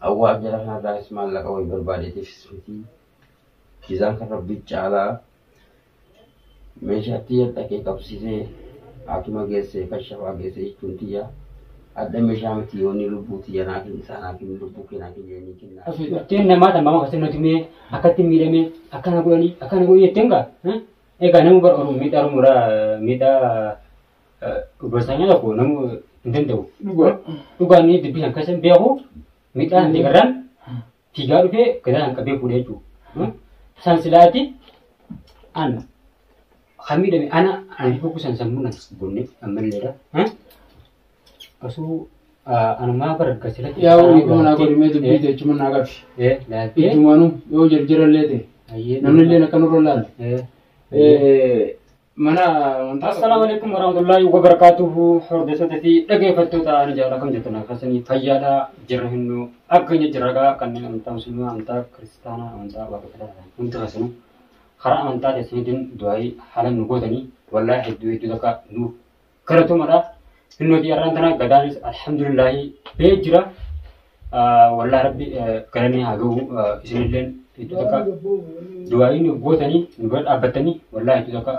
Awwaa jara kanarraas maallaqa wayii barbaadeetiifis miti. Jizaan kan rabbi caalaa meeshaa tiyya dhaqee qabsiisee haakima geessee kashafaa geessee jechuun tiyya adda meeshaa miti yoonni lubbuu tiyya naa kenni isaa naa kenni lubbuu kee naa kenni jedhanii kennaa. Ittiin namaa tan mama akkasitti nuti mee akkatti miidhamee akkana godhanii akkana godhanii jetteen gaa. Egaa nama bara Oromoo miidhaa Oromoodhaa miidhaa obboleessaa tokko namu hin danda'u. Dhugaa. Dhugaan inni dubbii kan keessa hin beeku miidhaan deegarraan fiigaa dhufee gadaan qabee fuudhee jechuudha. San silaati an kan miidhame ana ana fi bokkuu san sammuu na bonne ammalleedha. Osoo anumaa bara gasilatti. Yaa wani kuma naa godhi mee dubbii ta'e chuma naa qabi. Laaltee. Ijjumaanuu yoo jarjarallee ta'e namni illee akka nurra laalle. Mana wantaa. Assalaamu alaikum warahmatullahi wabarakatuhu. Hordoftoota fi dhaggeeffattoota ani jaalala kam jirtan akkasanii fayyaadha jirra hinnu akka keenya jirra gaa kanneen amantaa musliimaa amantaa kiristaanaa amantaa waaqeffataa hundi keessanuu karaa amantaa keessaniitiin du'aayii haala nu gootanii wallaahi hedduu hedduu takka nuuf galatomadha. Hinnooti har'aan tana gadaanis alhamdulillaahi bee jira. Wallaahi rabbi galanii haa gahu isinilleen hedduu takka du'aayii nu gootanii nu bira dhaabbattanii wallaahi hedduu takka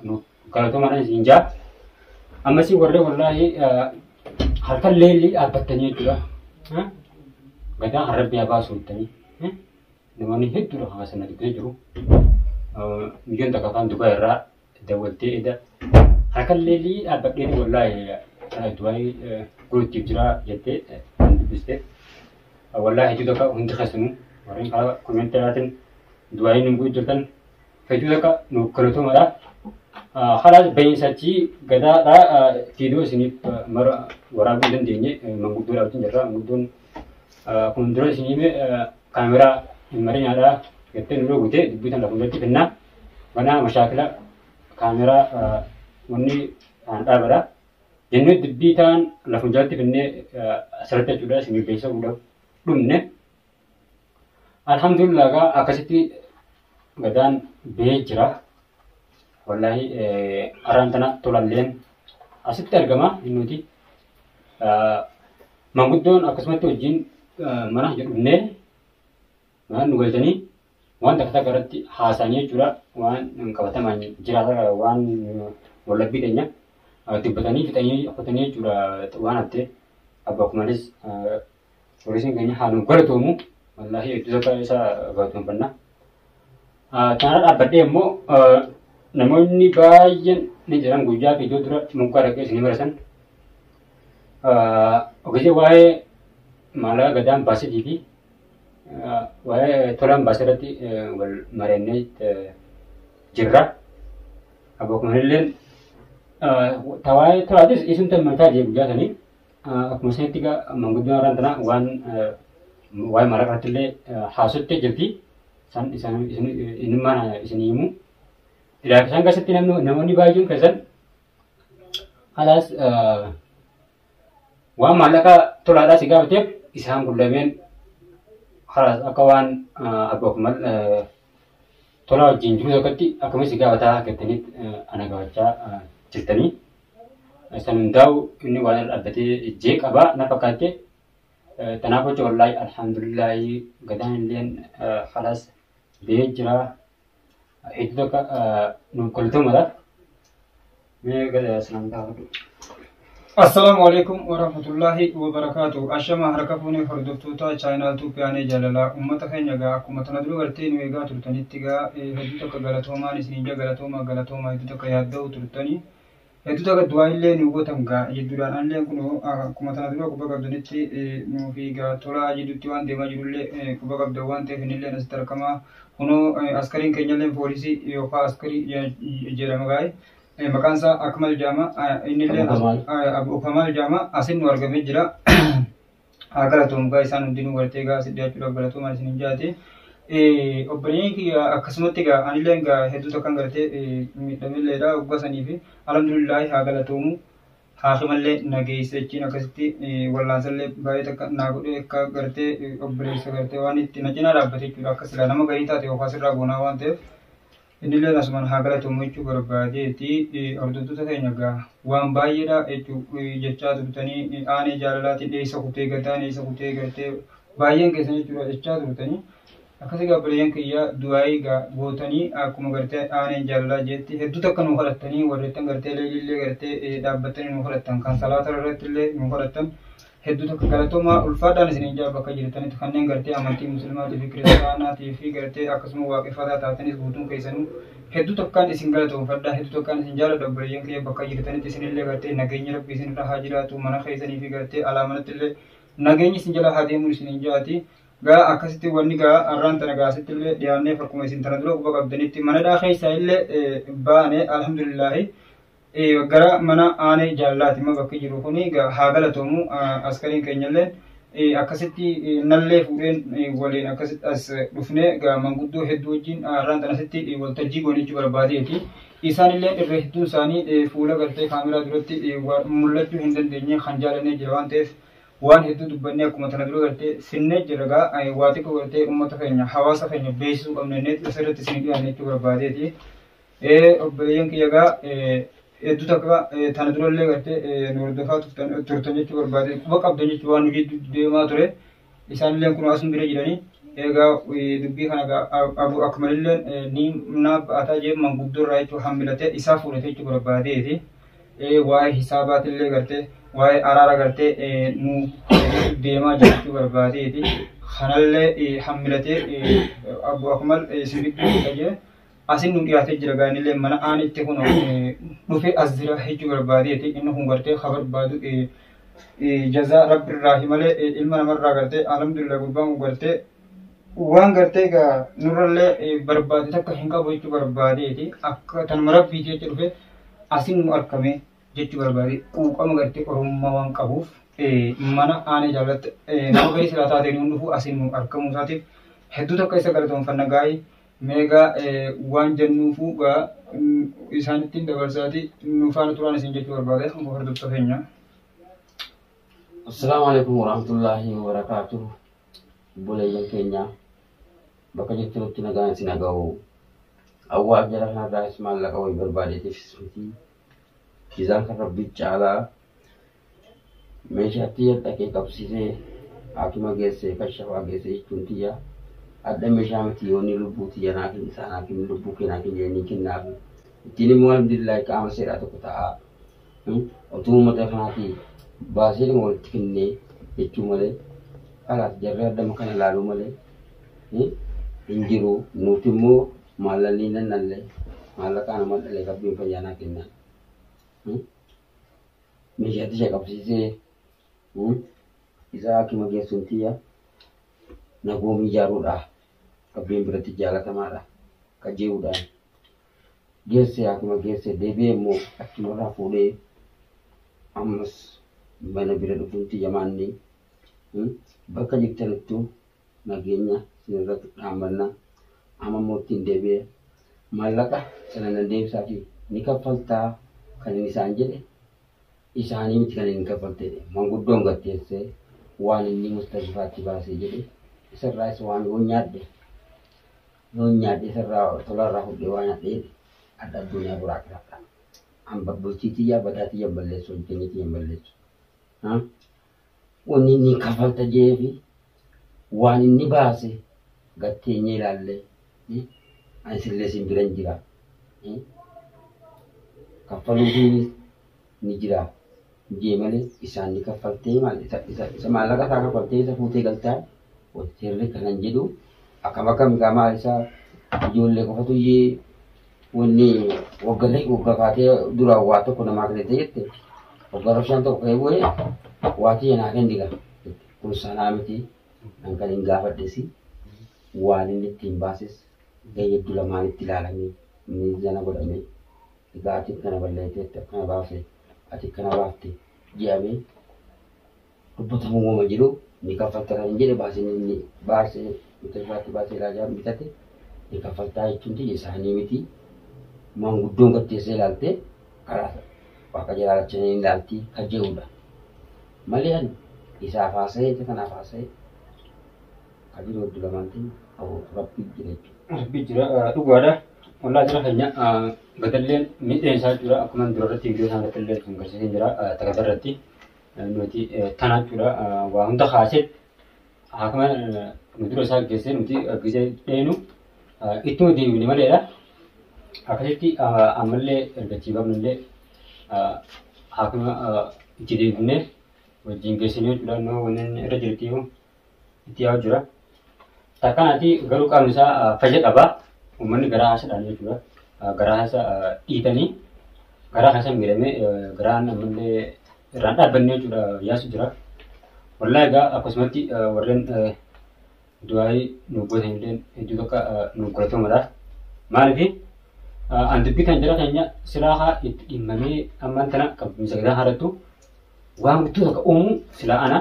nuuf galatomadha isin jaa. Ammasii warree wallaahi halkan leellii dhaabbattanii jechuudha. Gadaan kan rabbi haa baasu jettanii. Namoonni hedduudha kan asirra dubbisee jiru. Biyyoon takka afaan Dubaay irraa dawwaltee eda halkan leellii dhaabbadhee wallaahi du'aayii godhuuf jira jettee kan dubbiste. Wallaahi hedduu takka hundi keessanuu warreen karaa koomentiiraatiin du'aayii nu godhu jirtan hedduu takka nuuf galatomadha. Kalaas bahiinsa achii gadaadha viidiyoo isiniif mara waraabuu hin dandeenye manguddoodha wajjin jirra. Manguddoon kun dura isinii hime kaameraa hin marinaadha jettee nurra guutee dubbii tana fuulduratti finnaa. Ganaa mashaakila kaameraa wanni aan dhaabadha. Jennee dubbii ta'an lafa jalatti finnee asirratti jechuudha isiniif beeksisuudhaaf dhumne. Alhamdulillah gaa akkasitti gadaan bahee jira. Wallaahi araan tana tolalleen asitti argama innuti. Manguddoon akkasumatti wajjin mana jedhumnee mana nu galchanii waan takka takka irratti haasa'anii jechuudha. Waan qabatamaan jiraata waan wallabbii keenya dubbatanii fixanii kutanii jechuudha waan haftee abbaa kumalis poolisiin keenya haa nu galatoomu. Wallaahi hedduu takka isa galatoomfanna. Kanarra dhaabbadhee immoo namoonni baay'een ni jiran guyyaa fi iddoo dura moggaa dhaqee isin barasan. Ogeessi waa'ee maallaqa gadaan baasitii fi waa'ee tolaan baasii irratti wal mari'annee jirra. Abbaa kumalilleen waa'ee tolaatis isin mataa jee guyyaa sanii akkuma isinitti egaa manguddoon har'aan tana waan waa'ee maallaqa irratti illee haasottee jirti. San isinummaan isinii himu. Isaan keessatti namoonni baay'een keessan halaas waan maallaqa tolaadhaa si gaafateef isaan kun lameen halaas akka waan abbaa kumal tolaa wajjin jiru tokkotti akkamitti si gaafataa jettanii ana gaafachaa jirtanii. San hundaa'u inni waan irra dhaabbatee jee qabaa na fakkaatte. Tanaaf jecha wallaahi alhamdulillaahi gadaan illeen halaas bahee jira. Hedduu takka nuuf galatomadha. Mee gada salaamtaa fudhu. Assalaamu alaikum warahmatullahi wabarakaatu. Ashama harka fuunee hordoftoota chaayinaal Tuupiyaanee jaalalaa uummata keenya gaa akkuma tana dura gartee nu eegaa turtanitti gaa hedduu takka galatoomaan isin ija galatoomaa galatoomaa hedduu takka yaadda'u turtanii hedduu takka du'aa illee nu gootan gaa jidduudhaan anillee kun akkuma tana dura quba qabdanitti nuu fi gaa tolaa jidduutti waan deemaa jirullee quba qabdan waan ta'eef innillee asitti argama. Kunoo askariin keenyallee poolisii yookaan askarii jedhama gaa'e. Maqaan isaa Akmal Jaama innillee Abu Kamal Jaama asin nu argamee jira. Haa galatoomu gaa isaan hundinuu gartee gaa asitti dhiyaachuudhaaf galatoomaan isin hin jaate. Obboleeyyiin kiyya akkasumatti gaa anillee gaa hedduu takkan gartee miidhamilleedha waggaa sanii fi alhamdulillaahi haa galatoomu. Haakimallee nageessa jechiin akkasitti wallaansallee baay'ee takka naa godhee akka gartee obboleessa gartee waan itti na cinaa dhaabbate jechuudha akka silaa nama garii taate yookaan sirraa goonaa waan ta'eef. Innillee asumaan haa galatoomu jechuu barbaadeeti. Hordoftoota keenya gaa waan baay'eedha jechuu jechaa turtanii aanee jaalalaatiin eessa kutee gadaan eessa kutee gartee Baay'een keessan jechuudha jechaa turtanii. Akkasii gaa obboleeyyan kiyya du'aayii gaa gootanii akkuma gartee aaneen jaalalaa jeetti hedduu takka nu kadhattanii warreettan gartee leelillee gartee dhaabbattanii nu kadhattan kan salaata irratti illee nu kadhattan hedduu takka galatoomaa ulfaadhaan isiniin jaa bakka jirtanitti kanneen gartee amantii muslimaatii fi kiristaanaatii fi gartee akkasuma waaqeffataa taatanis guutuun keessanuu hedduu takkaan isin galatoomfadha, hedduu takkaan isin jaaladha. Obboleeyyan kiyya bakka jirtanitti isinillee gartee nageenya rabbii isinirra haa jiraatu, mana keessanii fi gartee alaa manatti illee nageenyi isin jala haa deemuun isiniin jaati. Gaa akkasitti wanni gaa har'aan tana gaa asitti illee dhiyaanneef akkuma isin tana dura quba qabdanitti mana keessaa illee baane, alhamdulillaahi, gara mana aanee jaalalaati immoo bakki jiru kuni. Gaa haa galatoomu askariin keenyallee akkasitti nallee fuudheen waliin akkasitti as dhufnee gaa manguddoo hedduu wajjin har'aan tana asitti waltajjii goone jechuu barbaadeeti. Isaanillee irra hedduun isaanii fuula gartee kaameraa duratti mul'achuu hin dandeenye kan jaalannee jira waan ta'eef waan hedduu dubbannee akkuma tana dura gartee finnee jira. Gaa waa xiqqoo gartee uummata keenya, hawaasa keenya beeksisuu qabna inneetti asirratti isin dhiyaanne jechuu barbaadeeti. Obboleeyyan kiyya gaa hedduu takka tana durallee gartee nu hordofaa turtan jechuu barbaade, quba qabdan jechuu waan nu jidduu deemaa ture. Isaanillee kun asuma bira jiranii. Egaa dubbii kana gaa abu akkumalillee ni naa ba'ataa jee manguddoo irraa jechuu hammilatee isaa fuudhatee jechuu barbaadeeti. Waa'ee hisaabaatillee gartee waa'ee araara gartee nu deemaa jechuu barbaadeeti. Kanallee hammilatee abu akkumal isin gidduu jee asin nu dhiyaatee jira. Gaanillee mana aanitti kun dhufe as jira jechuu barbaadeeti. Inni kun gartee ha barbaadu jazaa rabbi irraa malee ilma namarraa gartee alhamdulillah gurbaan kun gartee waan gartee gaa nurrallee barbaade takka hin qabu jechuu barbaadeeti. Akka tanuma rabbiiti jecha dhufe asin nu argame jechuu barbaade. Quuqama gartee oromummaa waan qabuuf mana aanee jaalatti nama garii silaa taateen hin dhufu asin nu argamuu isaatiif hedduu takka isa galatoonfanna. Gaa'ii meegaa waan jennuufuu gaa isaanittiin dabarsaati nu faana turaan isin jechuu barbaade hanga hordoftoota keenya. Assalaamu alaikum warahmatullaahi wabarakaatuh. Obboleeyyan keenya bakka jirtanitti nagaan isin haga'u. Awwaa jara kanarraas maallaqa wayii barbaadeetiifis miti. Jizaan kan rabbii caalaa meeshaa tiyya dhaqee qabsiisee haakima geessee kashafaa geessee jechuun tiyya adda meeshaa miti yoonni lubbuu tiyya naa kenni isaa naa kenni lubbuu kee naa kenni jedhanii kennaaf. Ittiin immoo alhamdulillahi qaama seeraa tokko ta'a. Otuu uummata kanaatii baasee dhuma walitti kennee jechuu malee kalaas jarri addama kana ilaaluu malee hin jiru. Nuti immoo maallaqni nannallee maallaqaa nama dhalee rabbiin fayyaa naa kenna. Meeshaatti ishee qabsiisee isa hakima geessuun tiyya nagoomii ijaaruudha. Rabbiin biratti jaalatamaadha. Qajeeluudhaan geesse hakima geesse deebi'ee immoo achumarraa fuudhee ammas mana bira dhufuun tiyya maanni bakka jirtanittuu nageenya isinirratti dhaambanna. Amma immoo ittiin deebi'ee maallaqa sana nan deebisaa fi ni kaffaltaa kan inni isaan jedhe isaanii miti kan inni kaffalte manguddoon gatteessee waan inni mustashifaatti baasee jedhe isarraa isa waan yoo nyaadhe yoo nyaadhe isarraa tolarraa fudhee waa nyaadhe jedhe adda addunyaa biraa kiradha. An bultii tiyyaa badaa tiyya hin balleessu, hojjetanii tiyya hin balleessu. Wanni inni kaffalta jedhee fi waan inni baase gatteenyee ilaallee ani sillee isin bira hin jira. Kaffaluufiinis ni jira. Jee malee isaan ni kaffaltee maal isa maallaqa isaa kaffaltee isa fuutee galtaa seerri kanan jedhu akkam akkam gaa maal isaa ijoollee qofatu iyyee wanni waggalee waggaa kaatee dura waa tokko namaa kennite jette waggaa rabshaan tokko ka'ee bu'ee waa tiyya naa kenni gaa kun sanaa miti. An kan hin gaafadhesi waan inni ittiin baases gahee hedduu lamaanitti ilaalamee miizana godhamee egaa ati kana balleessiteetti akkana baafte ati akkana baafte jedhamee dubbatamuu wama jiru ni kaffalta kan hin jedhe baasee inni baasee mutashfaatti baasee ilaalaa bitate ni kaffaltaa jechuun tiyya isaanii miti. Maanguddoon gatteessee ilaalte karaa waaqa jalaalachanii ilaalti kan jedhudha. Malee ani isaaf haasa'ee isa kanaaf haasa'ee kan jiru hedduu lamaan ta'e rabbii jira jechuudha. Rabbi jira dhugaadha. Wallaahi jira keenya badalleen miidhaan isaa jira akkuma dura irratti viidiyoo isaa irratti illee kan agarsiisan jira takata irratti nuti tana jechuudha waa hunda kaasee Haakima nu dura isaa geessee nuti gisee dheenu ittuma deebine maleedha. Akkasitti ammallee erga achii baafnullee haakima itti deebinee wajjin geessinee jechuudha. Noo wanni irra jirti itti yaa'u jira. Takkanaati garuu qaamni isaa fayya qaba. Uummanni garaa haasadhaan jechuudha. Garaa haasa dhiitanii garaa keessa miidhamee garaan ammallee irraan dhaabbanne jechuudha yaasu jira. Wallaahi egaa akkasumatti warreen du'aayii nu gootan illee hedduu tokko nu galatoomadha. Maaliif an dubbii kan jara keenya silaa haa itti dhimmamee ammaan tana qabumsa gadaa haarattu waan guutuu takka uumu silaa ana.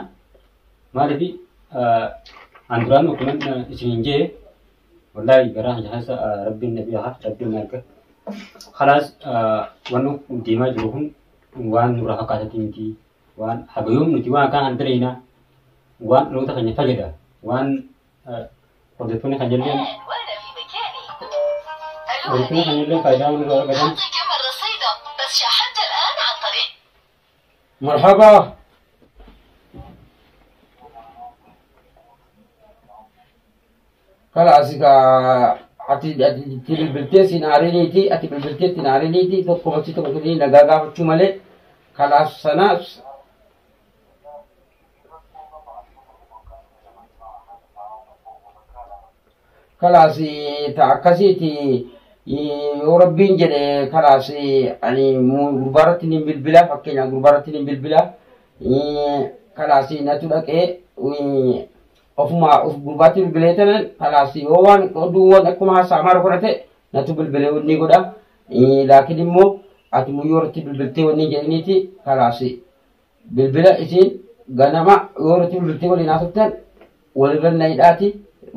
Maaliif an duraan akkuma isiniin jee wallaahi garaa keessa rabbiin na beeka rabbiin na arga. Khalaas wanni deemaa jiru kun waan nurraa fakkaatatti miti waan hagayoom nuti waan akkaan hin dalaynaa waan dhaloota keenya fayyada waan hordoftoonni kan jalleen وأنا في مكاني. ألو hordoftoonni kan jalleen faayidaa waan irraa argatan. أعطيك الرصيدة بس شحنت الآن عن طريق Marhaba. Kalaas egaa ati ati itti bilbiltee siin aariniiti ati bilbiltee ittiin aariniiti tokkumatti tokko tokko nagaa gaafachuu malee kalaas sanaas kalaas ta akkasiiti yoo rabbiin jedhe kalaas ani gurbaarratti nin bilbila fakkeenya gurbaarratti nin bilbila kalaas natu dhaqee ofuma of gurbaatti bilbilee tanan kalaas yoo waan oduuwwan akkuma haasa'amaa godhate natu bilbilee wanni godha laakiin immoo ati muyyoo irratti bilbiltee wanni jedhaniiti kalaas bilbila isiin ganama yoo irratti bilbiltee waliin haasoftan walirra nayidhaati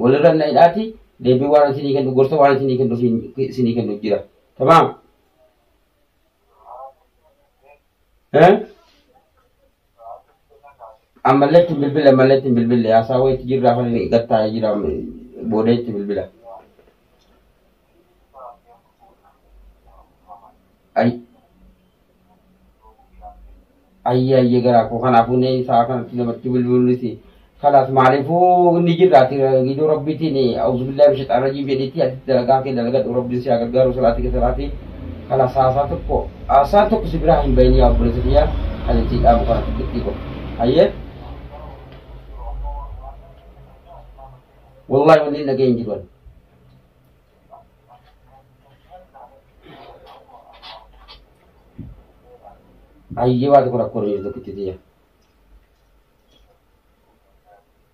walirra nayidhaati deebii waan isinii kennu gorsa waan isinii kennu isinii kennu jira tamaam ammallee ittiin bilbila ammallee ittiin bilbila haasaa wayiitti jirra afaan gattaa'ee jira booda itti bilbila. Ayyi ayyi garaa koo kanaafuu ne isaa kanatti namatti bilbiluuti. Kalaas maaliifuu ni jirraati gidduu rabbiitiin auzu billaahi min shayxaani rajiim jedheetti ati dalagaa kee dalagadhu rabbiin si haa gargaaru salaatii kee salaatii. Kalaas haasaa tokko haasaa tokko si biraa hin bahin yaa obboleessa kiyyaa kan itti dhaabu kana xixiqqii qofa. Ayyee. Wallahi wanni hin dhageenye jiru. Ayyee waa tokko rakkoo hin jirtu tokkitti tiyya.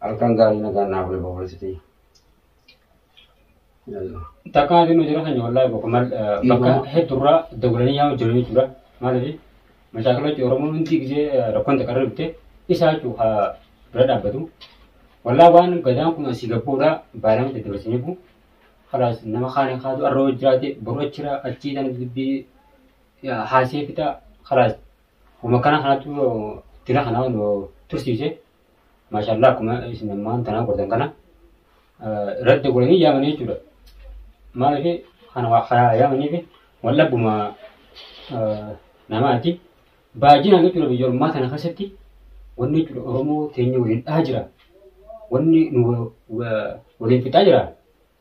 Halkan gaarii nagaan naaf buli obboleessa tiyya. Takka nu jira keenya wallaahi bakka mal bakka hedduurraa dawlanii yaa'u jiru jechuudha. Maaliif mashaakala jechuun Oromoon hundi gisee rakkoon takka irra dhufte isaa jechuun haa bira dhaabbatu. Wallaahi waan gadaan kun asii gabboodha baay'inaan daddabarsaniifu khalaas nama kaan haatu arra hojii jiraate boru achira achii tan dubbii haasee fixa khalaas uma kana kanatu tira kana nu tursiise maashaallah akkuma isin ammaan tanaa godhan kana irratti godhanii yaamanii jechuudha. Maaliif kana waa yaamaniif wallabbuma namaati baay'inaan jechuudha biyya ormaa kana keessatti wanni jechuudha Oromoo teenya waliin dhahaa jira. Wanni nu waliin fixaa jira.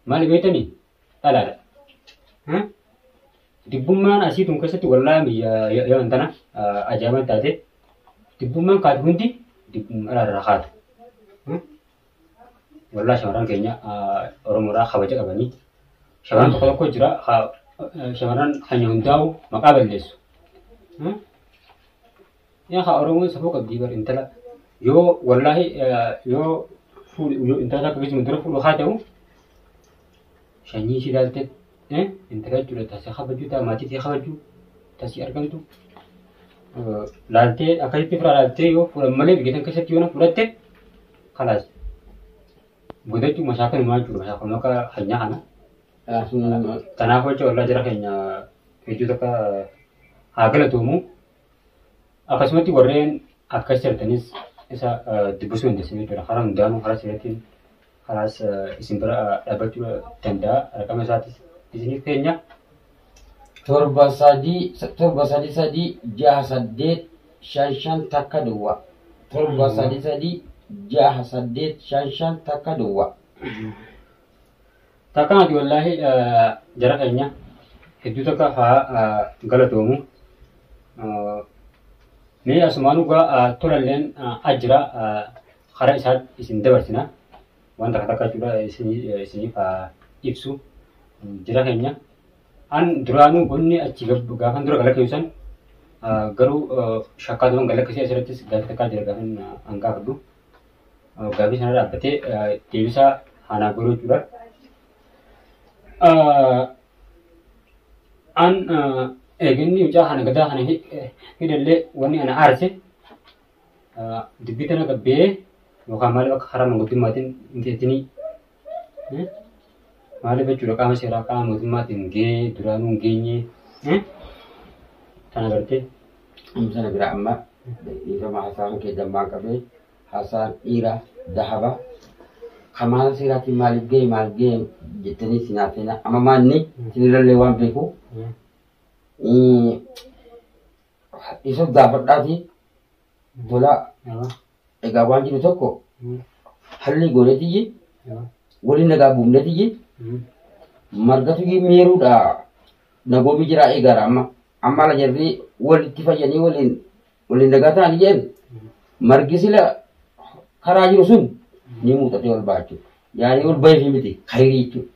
Maali beektanii dhalaadha. Dibbummaan asii tun keessatti wallaahi biyya yaman tana ajaa'iban taate dibbummaan kaatu hundi dibbummaa dhalaarraa kaatu. Wallaahi shamarran keenya Oromoodhaa kabaja qabanii shamarran tokko tokko jira shamarran keenya hundaa'u maqaa balleessu. Yaa haa Oromoon safuu qabdii bar intala yoo wallaahi yoo fuudhu intala takka keessumaa dura fuudhu haa ta'u sanyii ishee ilaalte intala jechuudha tasii kabajuu ta'a maatii ishee kabajuu tasii argamtu laaltee akkasitti fira laaltee yoo fuudhan malee biyya tan keessatti yoo na fudhatte kalaas godachuu mashaakalumaa jechuudha mashaakaluma akka hanyaa kana. Kanaaf jecha wallaa jara keenya hedduu takka haa galatoomu. Akkasumatti warreen akkas jirtanis isa dubbisuu dandeessan jechuudha. Karaa hundaanuu karaa seeratiin karaas isin bira dhaabbachuu danda'a. Raqama isaatis isiniif keenya. 7 3 7 3 3 6 8 5 5 1 0 7 3 3 6 8 5 5 1 duwwaa. Takkaanati wallaahi jara keenya hedduu takka haa galatoomu. Mee asumaan dhugaa tolalleen ajjira karaa isaa isin dabarsina. Waan takka takka jechuudha isiniif haa ibsu jara keenya. An duraanuu wanni achi gaafan dura galakkeessan garuu shakkaatumaan galakkisee asirrattis gaafii takkaa jira gaafan an gaafadhu. Gaafii sana dhaabbatee deebisaa haanaa godhu jechuudha. An eeginni mucaa kana gadaa kana hidhallee wanni ana aarse dubbii tana gabbee yookaan maaliif akka karaa manguddummaatiin hin teettinii maaliif jechuudha qaama seeraa qaama mootummaatiin gahee duraanuu hin geenye tana gartee. Sana bira amma dhiifama haasaan kee dammaa qabee haasaan dhiira dahaba kamaala seeraatiin maaliif gahee maaliif gahee jettanii sinaaf seenaa amma maanni sinirrallee waan beeku isa gaafadhaati tola egaa waan jiru tokko halli gooneetiyyi waliin nagaa buufneetiyyi margatu miiruudha nagoomi jira eegaara amma amma ala jarri walitti fayyanii waliin waliin nagaa ta'anii jeen margi sila karaa jiru sun ni muuxatee ol ba'a jechuudha. Yaani ol bahee miti khayrii jechuudha.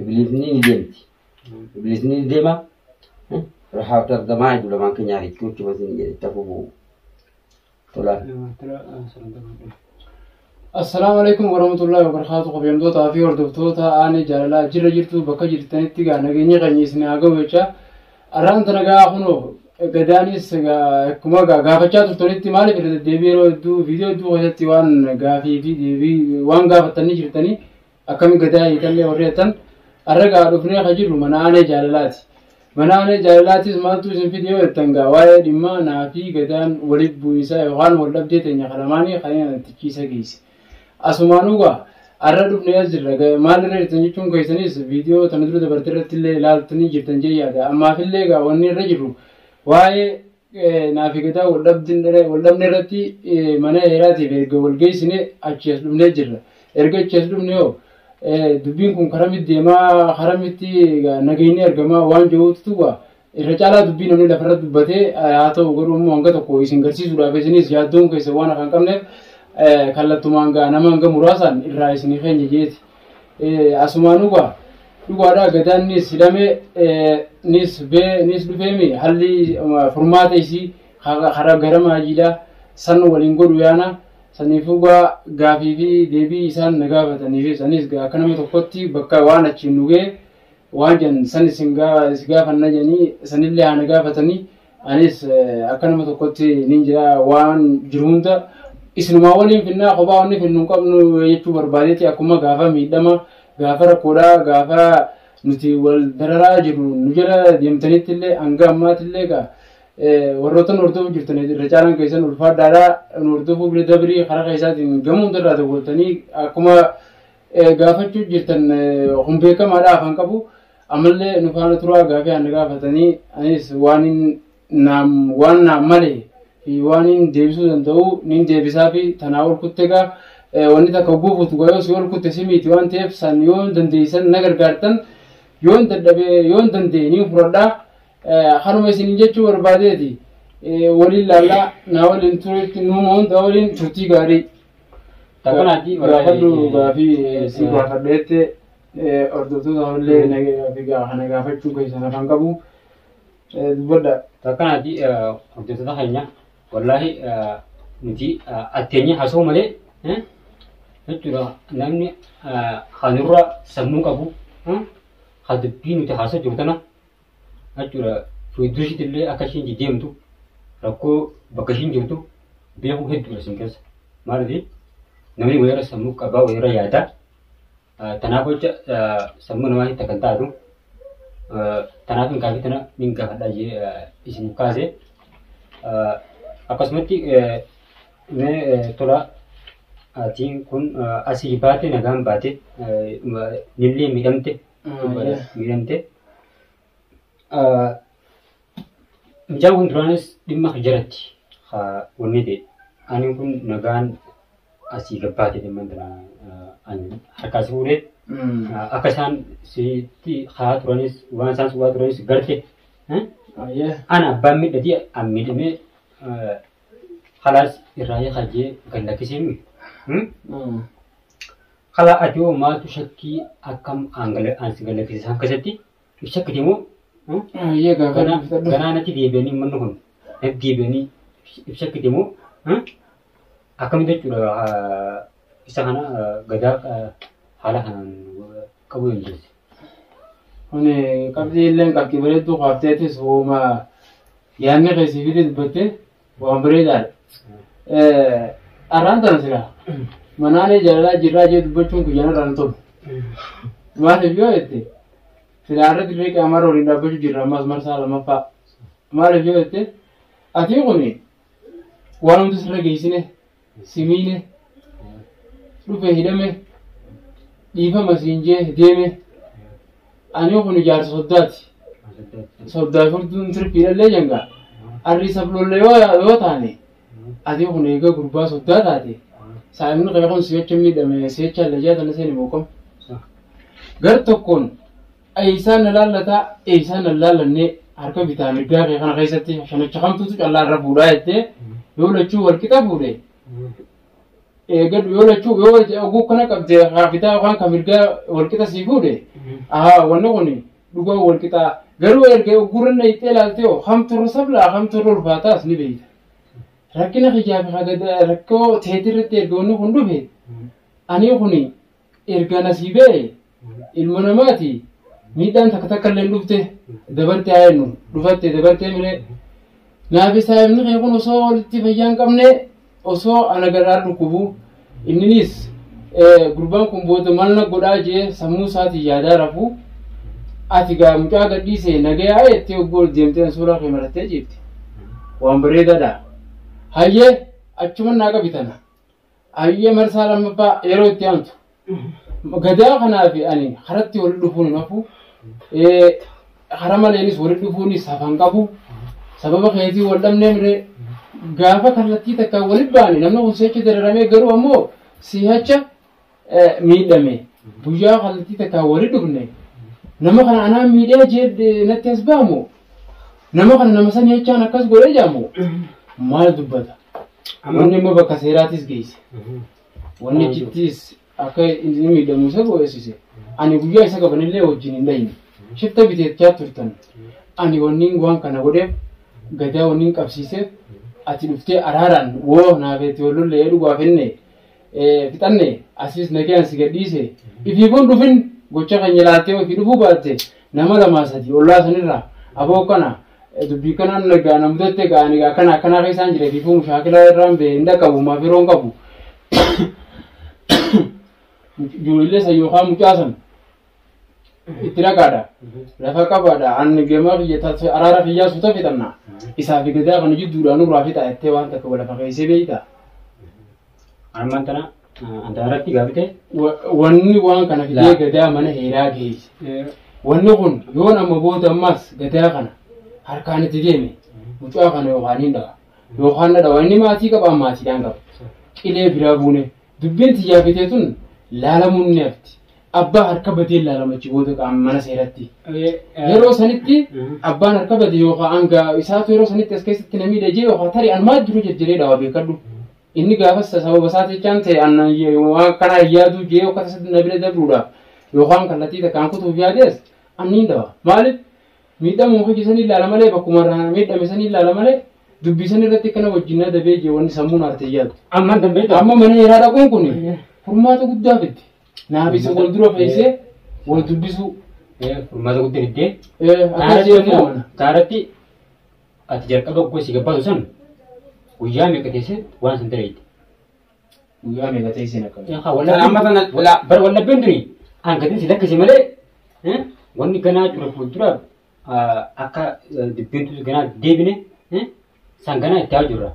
Ibliisni ni deemti. Ibliisni ni deema. Rahaabta argamaa jiru lamaan keenya jechuudha jechuudha isin jedhe tafufu tola. Assalaamu alaikum warahmatullahi wabarakatuh. Qabiyamtootaa fi hordoftoota aanee jaalalaa jirra jirtu bakka jirtanitti gaa nageenya keenya isin haa ga'u jecha. Arraan tana gaa kunoo gadaanis akkuma gaafachaa turtanitti maaliif irra deddeebii yeroo hedduu viidiyoo hedduu keessatti waan gaafii fi deebii waan gaafatanii jirtanii akkami gadaa hiikallee warri jettan arra gaa dhufnee ka jirru mana aanee jaalalaati. Mana aanee jaalalaatis maaltu isin fide yoo jettan gaa waa'ee dhimma naa fi gadaan walitti bu'iinsa yookaan wal dhabdee teenya kalamaanii kan inni tichiisa geesse. Asumaanuu gaa arra dhufnee as jirra maalirra jirtan jechuun keessanis viidiyoo tana dura dabarte irratti illee ilaaltanii jirtan jee yaada. Ammaafillee gaa wanni irra jirru waa'ee naa fi gadaa wal dhabne irratti mana heeraatiif erga wal geessine achi as dhufnee jirra. Erga achi as dhufne hoo dubbiin kun karamitti deemaa karamitti nageenyi argamaa waan jiruutu gaa irra caalaa dubbii namni lafarra dubbatee haa ta'u garuu immoo hanga tokko isin garsiisuudhaaf isinis yaaddoon keessa waan akka hin qabneef kallattumaan gaa nama hanga muraasaan irraa isinii keenya jeeti. Asumaanuu gaa dhugaadhaa gadaan nis hidhamee nis bee nis dhufeemi halli furmaata isii karaa gara maajiidhaa san waliin godhu yaana saniifuu gaa gaafii fi deebii isaan na gaafatanii fi sanis gaa akka nama tokkotti bakka waan achiin dhugee waan jedhan san isin gaafanna jedhanii sanillee haa na gaafatanii anis akka nama tokkotti nin jira waan jiru hunda isinumaa waliin finnaa kophaa wanni finnu hin qabnu jechuu barbaadeeti akkuma gaafa miidhama gaafa rakkoodhaa gaafa nuti wal dararaa jirru nu jala deemtanitti illee hanga ammaatti illee gaa warroota nu hordofuu jirtan irra caalaan keessan ulfaadhaadhaa nu hordofuu bira dabrii karaa keessaatiin gamuu hundarraa dawwaltanii akkuma gaafachuu jirtan kun beekamaadha afaan qabu ammallee nu faana turaa gaafii aan gaafatanii anis waan waan naam malee fi waan hin deebisuu danda'u nin deebisaa fi tanaa ol kutte gaa wanni takka guufutu gaa yoo si ol kutte si miti waan ta'eef san yoo dandeessan na gargaartan yoo dadhabee yoo danda'e ni fudhadhaa kanuma isin jechuu barbaadeeti waliin laallaa naa waliin turetti nuuma hunda waliin turtii gaarii. Takkanaati gaafadhu gaafii si gaafadheette hordoftoota illee kana gaafachuu keessan afaan qabu dubbadha. Takkanaati hordoftoota keenya wallaahi nuti atteenyee haasa'u malee jechuudha namni kanurra sammuu qabu kan dubbii nuti haasa'u jiru tana jechuudha fuuldura ishiitti illee akka ishiin deemtu rakkoo bakka ishiin jirtu beekuu hedduudha isin keessa. Maaliif namni wayirra sammuu qabaa wayirra yaada tanaaf jecha sammuu namaa hitta kan taatu tanaaf hin gaafii tana min gaafadhaa jee isin kaase akkasumatti mee tola atiin kun asii baate nagaan baate nillee miidhamte miidhamte. Mucaan kun duraanis dhimma jaratti wanni ta'e ani kun nagaan Asii gabbaatee deeman tana harkaa si fuudhee akka isaan sitti haa turanis waan isaan si waa turanis garte. Ana abbaan miidhatii an miidhamee halaas irraa hiikaa gad lakkisee mi. Kalaa ati hoo maaltu shakkii akkam an si gad lakkise isaan keessatti shakkite moo? Ganaa natti deebi'anii manni kun natti deebi'anii shakkite moo? Akkamitti jechuudha isa kana gadaa haala kanaan qabuu dandeesse? Kuni qabxii illee qabxii bareedduu kaafteetis hooma yaadni keessi fide dubbatte waan bareedaadha. Arraan tana sila manaanee jaalalaa jirraa jee dubbachuun guyyaan irraan tolu. Maaliif yoo jette silaa irra dirree qaamarra waliin dhaabbachuu jirra ammas marsaa lammaffaa. Maaliif yoo jette ati kuni waan hundi sirra geessine simiine dhufe hidhame dhiifama siin jee deeme ani kun jaarsa soddaati. Soddaa furduun tirfiidhallee jenga. Arri sablollee yoo taane ati kun eega gurbaa soddaa taate saayimni kee kun si'acha miidhame si'acha allayyaa tana seeni mooqam. Gar tokkoon eeysaan na laallataa eeysaan na laallannee harka bitaa mirgaa kee kana keessatti shanicha kamtuutu callaa irra fuudhaa jettee yoo lachuu wal qixa fuudhe eegadhu yoo lachuu yoo oguu kana qabde bitaa yookaan kan mirgaa wal qixa sii fuudhe ahaa wanni kun dhugaa wal qixaa garuu erga ogurra itti ilaalte hoo hamturra sablaa hamturra ulfaataas ni beeyta. Rakkina kiyyaa fi rakkoo teetirratti erga wanni kun dhufe ani kun erga nasii ba'e ilma namaati miidhaan takka takka illee dhufte dabarte haa jennu dhufatte dabartee miree naaf saayimni kee kun osoo walitti fayyaa hin qabne osoo ana garaa dhukkubu inninis gurbaan kun booda maal na godhaa jee sammuu isaatiin yaadaa rafu ati gaa mucaa gadhiise nagayaa jettee oggoo deemtee suuraa kee marattee ciifte waan bareedaadha. Hayyee achuma naa qabi tana hayyee marsaa lammaffaa yeroo itti aantu gadaa kanaa fi ani karatti walitti dhufuun hin hafu kara maleenis walitti dhufuunis hafan qabu sababa keetii wal dhabnee miree gaafa kallattii takka walitti baane namni kun si'achi dararamee garuu ammoo si'acha miidhame guyyaa kallattii takka walitti dhufne nama kana anaan miidhee jee natti as baamu nama kana nama sanii jechaan akkas godhee jaamu maal dubbata wanni immoo bakka seeraatis geesse wanni achittis akka inni miidhamu isa go'eessise ani guyyaa isa qabanillee wajjin hin dhayne shifta biteechaa turtan ani wanni waan kana godheef gadaa wanni qabsiiseef ati dhuftee araaraan woo naafeetti wallollee dhugaaf hinne fixanne asiis nagayaan si gadhiise ifiifuun dhufin gocha keenya laaltee ofii dhufuu baatte nama lamaa sadi ollaa sanirraa aboo kana dubbii kanaan nagaa na mudatte gaanii akkana akkanaa keessaan jira ifiifuu mushaakilaa irraan ba'e hin dhaqqabu maaf yeroo hin qabu ijoollee san yookaan mucaa san itti dhaqaadha lafa qabaadha ani gama kiyya araara kiyyaa suuta fixanna isaa fi gadaa kana jidduudhaan nurraa fixa jettee waan takka lafa keessee beeyta. Armaan tana anta irratti gaafite. Wanni waan kana fidee gadaa mana heeraa geesse. Wanni kun yoon amma booda ammas gadaa kana harkaan itti deeme mucaa kana yookaan hin dhawa yookaan na dhawa inni maatii qaba maatiidhaan qaba qilee biraa buune dubbiin tiyyaa fitee tun laalamuun ni hafti. Abbaa harka badee laalamachi booda qaama mana seeratti. Yeroo sanitti abbaan harka bade yookaan hanga isaatu yeroo sanitti as keessatti na miidha jee yookaan tarii an maal jiru jejjeree dhawa beekadhu. Inni gaafas sababa isaa jechaan ta'e an waan kana yaadu jee yookaan tasatti na bira dabruudhaaf yookaan kallattii takkaan kutuuf yaadees an ni dhawa. Maaliif miidhamuu hojii sanii ilaala malee bakkuma irraa miidhame sanii ilaala malee dubbii sanii irratti kana wajjin na dabee jee wanni sammuun aartee yaadu. Amma dandeettu. Amma mana heeraa dhaquun kun furmaata guddaa fidde. Naaf isa wal dura fe'isee wal dubbisuu. Furmaata guddaa fiddee. Akkas jedhamu. Taaratti ati jalqaba gosi gabbaatu san guyyaa meeqa teessee waan san ta'eeti. Guyyaa meeqa teessee akkam. Amma tana Bara wallabbeen tuni hangatiin si lakkise malee wanni ganaa ture fuuldura akka dubbiin ganaa deebine san ganaa itti haa jirra.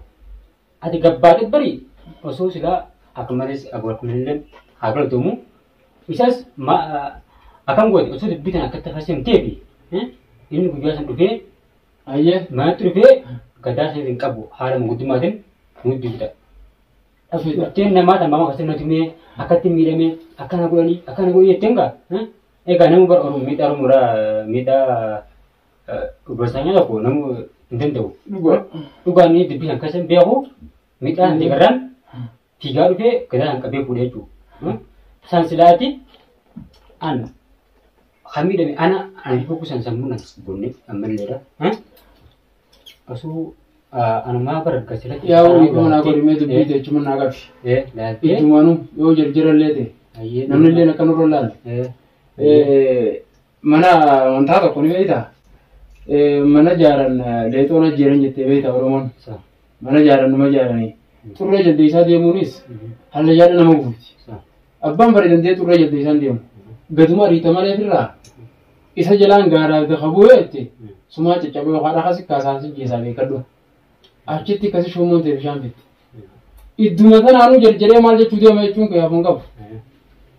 Ati gabbaate bari osoo silaa akka malees akkuma haa galatomu isas akkam goote osoo dubbii kana akkatti fayyadamteefi inni guyyaa san dhufee Ayyee. manatti dhufee gadaa san hin qabu haala manguddummaatiin nutti fida. Dhufteen namaa tammaama akkasii nuti mee akkatti miidhamee akkana godhanii akkana godhanii jetteen gaa. Egaa nama bara Oromoo miidhaa Oromoodhaa miidhaa obboleessaa tokko namu hin danda'u. Dhugaa. Dhugaan inni dubbii kan keessan beeku miidhaan deegarraan fiigaa dhufee gadaan qabee fuudhee jechuudha. Isaan silaati an kan miidhame ana ana fi kuusan sammuu nas gonne ammalleedha. Osoo anumaa bara gasilatti. Yaa wani kuma naa godhi mee dubbii ta'e jechuun naa qabi. Laaltee. Ijjumaanuu yoo jarjarallee ta'e namni illee akka nurra laalle. Mana wantaa tokko ni beektaa? Mana jaaran leexoon ajjeeran jettee beektaa Oromoon. Mana jaaran numa jaaranii. Xurree jaldeessaa deemuunis hallayyaadha nama guuti. Abbaan fari dandee xurree jaldeessaan deemu. Gaduma ariita malee ofirraa isa jalaan gaaraaf dafa bu'ee jette sumaa caccabee yookaan dhaka kaasaan si jeesaa beekadhu. Achitti akkasi shuumuun ta'e bishaan fitti. Idduma tanaanuu jarjaree maal jechuu deema jechuun kee hafuun qabu.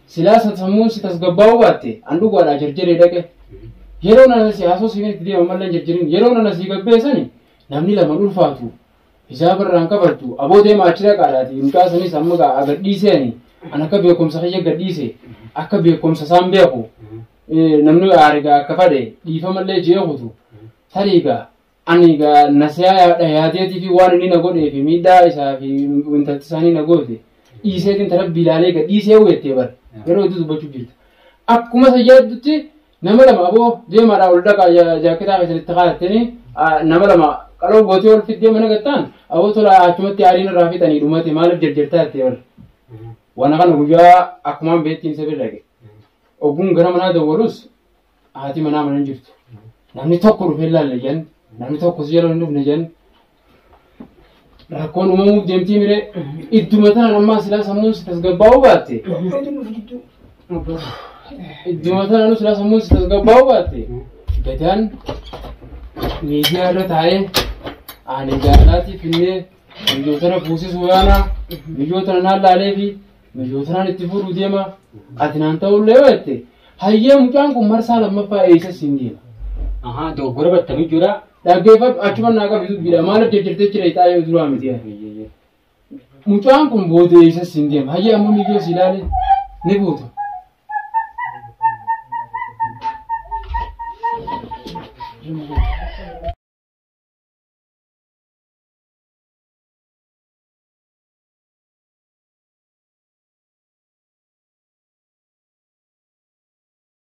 Silaa sammuun si tasgabbaa'uu baatte an dhugaadhaa jarjaree dhaqe. Yeroo nana si haasoo si itti deema mallee jarjariin yeroo nana si gabbeessani namni lama ulfaatu. Hisaaba irraan kafartu aboo deema achi dhaqaadhaati mucaa sanis amma gaa gadhiiseeni an akka beekumsa kiyya gadhiise akka beekumsa isaan beeku namni aarigaa akka fadhe dhiifamallee jeekutu tarii gaa ani gaa nasiyaa yaadeetii fi waan inni na godhee fi miidhaa isaa fi intalti isaanii na goote dhiiseetiin tara bilaalee gadhiisee hubattee bara yeroo itti dubbachuuf jirta. Akkuma isa yaaddutti nama lama aboo deemaadhaa ol dhaqaa jaaketaa keessatti kaa'attanii nama lama qaloo gootee ol fiddee mana gattaan aboo tola achumatti aariin irraa fixanii dhumate maaliif jarjartaa jettee bara. Waan kana guyyaa akkumaan beettiin isa bira dhaqe. Ogguun gara manaa dawwalus haati manaa mana hin jirtu. Namni tokko dhufee ilaalle jedhan namni tokko si jala hin dhufne jedhan rakkoon uumamuuf deemtii miree idduma tanaan ammaa silaa sammuun si tasgabbaa'uu baatte. Idduma tanaan silaa sammuun si tasgabbaa'uu baatte. Gadaan miidiyaa irra taa'ee ani jaalaatiif illee biyyootana fuusisuu yaana biyyootana naan laalee fi biyyootanaan itti fuudhuu deema ati naan ta'ullee yoo jette hayyee mucaan kun marsaa lammaffaa eessa siin deema. Ahaa dogoggora battamii jira. Dhaggeeffadhu achuma naa qabi dubbiidha maaliif jajjartee jira ixaa yoo duraa miti. Mucaan kun booda eessa siin deema hayyee ammoo miidiyaa si ilaale ni buuta.